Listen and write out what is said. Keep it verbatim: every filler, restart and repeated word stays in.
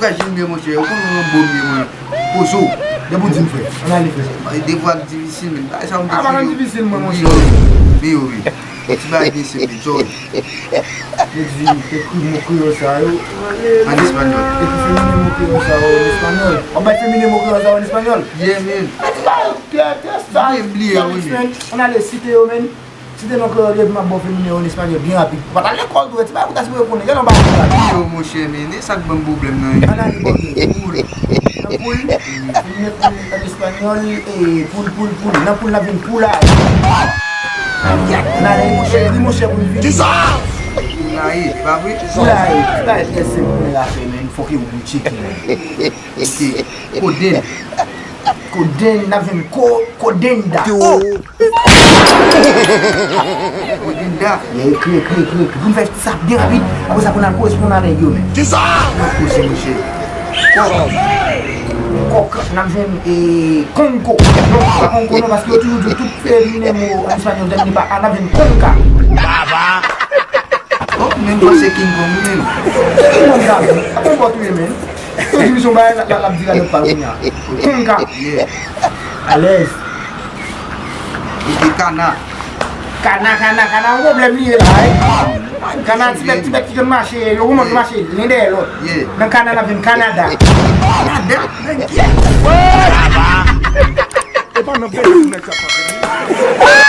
frajil m ye, monchè. Ou konn Ranbo m ye, mwen. Pozo. Depi w di m, frè. Ann ale, frè. Depi w ap difisil, men. Bagay sa yo m te fè yo. Difisil, mwen, monchè. Wi, wi. Ti bagay difisil, men. Sorry. Yo di, ekri mo kreyòl sa yo. An espanyòl. Ekri feminen mo kreyòl sa yo an espanyòl. W ap bay feminen mo kreyòl sa yo an espanyòl? Yeah, man. Ti bagay yo trè, trè sal. Bliye, bliye, wi, men. Ann ale site yo, men. Site non kreyòl yo, epi m ap ba w feminen yo an espanyòl byen rapid. Ou pa t al lekòl tou, ti bagay ou ta sipoze konnen. Gade yon bagay la. Bliye yo, monchè, men. E sa k ban m pwoblèm nan, wi. Ann ale, bon, poul. Nan poul, feminen poul an espanyòl, e poul, poul, poul. Nan poul, n ap jwenn poulay. Ann ale, monchè, ri, monchè, pou n vini. Poulay, e pa vre? Poulay, ti bagay trè senp pou nèg a fè, men. Fòk e ou pou tcheke, men. Ok. Kodenn. Kodenn, n ap jwenn ko, kodenda. Kodenda. Yeah, ekri, ekri, ekri, ekri. Pou n fè sa byen rapid. Apre sa, pou n al koresponn a nèg yo, men. Kisa? Pou n al koze, monchè. Kòk. Kòk, n ap jwenn, e, konko. Non, pa konko, non, paske yo toujou di tout feminen mo an espanyòl tèmine pa a, n ap jwenn konka. Baba. Oh, men m panse King Kong, wi, men. King Kong sa, men. Ap yon bòt, wi, men. Yo di misyon bagay la, la, l ap di la, l ap pale kounye a. Konka. Yeah. Alèz. Epi kana. Kana, kana, kana, yon pwoblèm li ye la, wi. Kana, ti bèt, ti bèt ki konn mache, yo konn mache, len dèyè lòt. Yeah. Nan kana, n ap jwenn Kanada. Kanada? Nan ki? E pa nan peyi nèg sa pase.